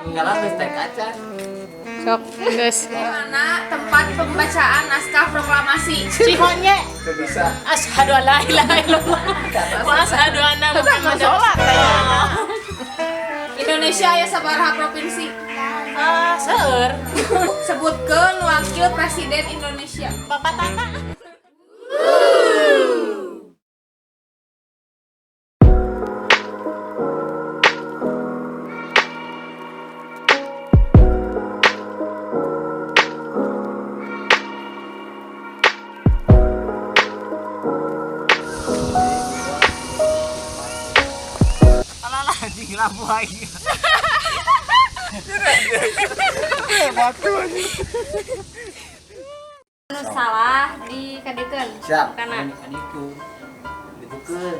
Enggak lah, geus tek acan. Sok, geus. Di mana tempat pembacaan naskah proklamasi? Cihonye. Teu bisa. Asyhadu alla ilaha illallah wa asyhadu anna Muhammadan Sholat kayaknya. Indonesia aya sabaraha provinsi? Ah, seueur. Sebutkeun wakil presiden Indonesia. Bapak Tata. Alah, anjing lampu aing. Batu anjing. Nu salah dikadikeun. Siap. Karena Adiku.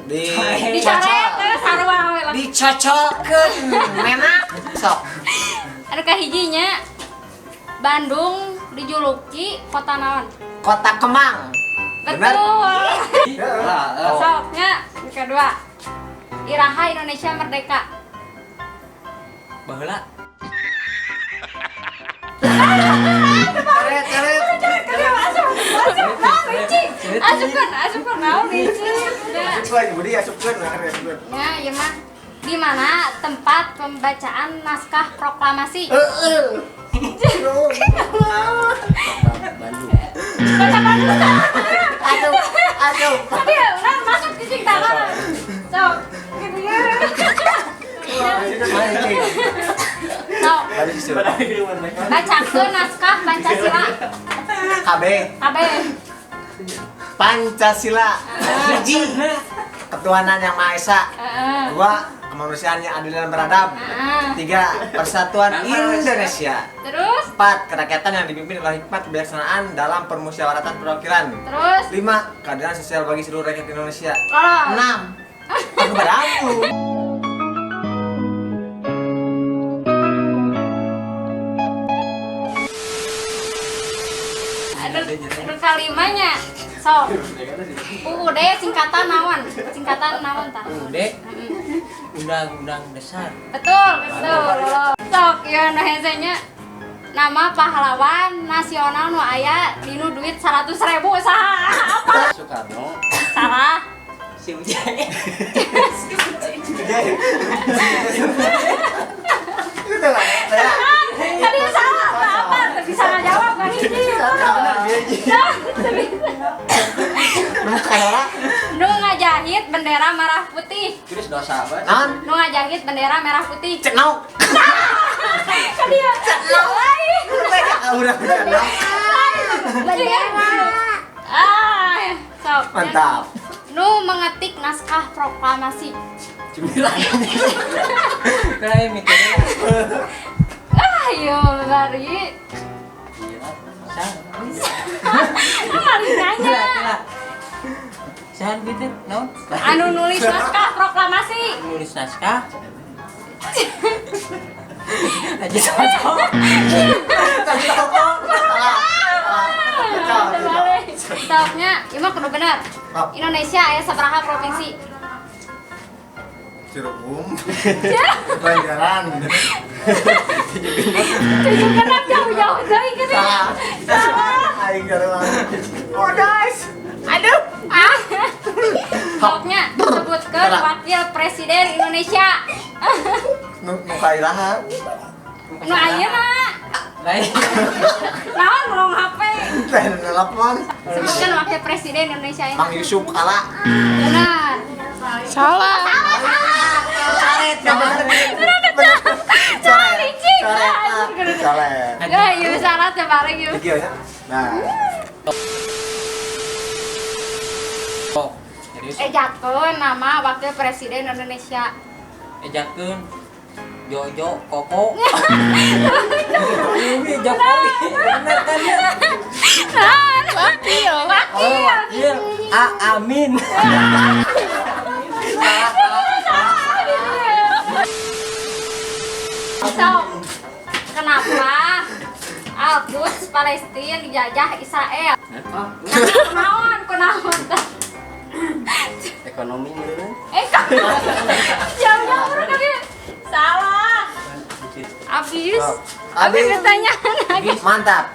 Di dicoret terus sarua we lah. Dicocolkeun menak. Sok. Anu kahijinya, Bandung dijuluki kota naon? Kota Kemang. Bener? Betul. Heeh. Soknya nu kedua. Iraha Indonesia merdeka? Baheula. Coret, coret. Asup, naon licik. Asupkeun, asupkeun naon licik. Nah. Asupkeun, Budi asupkeun, asupkeun. Ya, ieu mah di mana tempat pembacaan naskah proklamasi? Heeh. Bandung. Kota Bandung. Aduh, aduh. Tapi ya, urang masuk cicing tangan. Sok, gitu ya. Sok, bacakeun naskah Pancasila. KB. KB. Pancasila. Hiji, ketuhanan yang Maha Esa. Dua, kemanusiaan yang adil dan beradab. Tiga, persatuan Indonesia. Terus, Empat, kerakyatan yang dipimpin oleh hikmat kebijaksanaan dalam permusyawaratan perwakilan. Terus, Lima, keadilan sosial bagi seluruh rakyat Indonesia. Lolos. Enam, aku kepadamu. Anu kalimanya. Sok. UUD singkatan naon? Singkatan naon tah? UUD, Undang-Undang Dasar. Betul, betul. Sok, ieu nu hesenya, nama pahlawan nasional nu aya dinu duit 100.000 saha? Apa? Soekarno. Salah. Si Ujai. Itu lah. Tadi salah apa? Apa? Teu bisa ngajawab kan hiji. Teu bisa. Bukan. Nu ngajahit bendera merah putih. Terus dosa apa? Non, Nu ngajahit bendera merah putih. cenau. Kan dia. Lain. Udah cenau. Bendera. Ah, sok. Mantap. Nu mengetik naskah proklamasi. Cemilan. Kenapa mikirnya? Ah, yo lari. Iya, saha. Mari nanya. Saha gitu, no? Anu nulis naskah proklamasi. Nulis naskah. Aja cocok. Terbalik. Soknya, ieu mah kudu bener. Apa? Indonesia aya sabaraha provinsi? Cirebon. Banjaran. Tujuh genep, jauh-jauh deui gitu. Salah. Aing garuang. Oh guys. Aduh. Ah. Soknya sebutkeun Salah. wakil presiden Indonesia. Nu nu kairaha. Nu ayeuna. Baik. Naon ngomong HP? Teh nelpon. Sebutkan wakil presiden Indonesia ini. Mang Yusuf Kala. Benar. Salah. Coret, coret. Salah licik. Coret. Coret. Ya, ieu salah terbalik ieu. Iki ya. Nah. Oh, serius. Ejakeun nama wakil presiden Indonesia. Ejakeun Jojo Koko. Ini Jokowi. Bener kan ya? Wakil. Oh, wakil. A Amin. So, kenapa Al-Quds Palestina dijajah Israel? Kunaon, kunaon tah? Ekonomi meureun. Eh, jauh-jauh urang kali. Salah. Abis. Oh, Abis abis. pertanyaan. Mantap.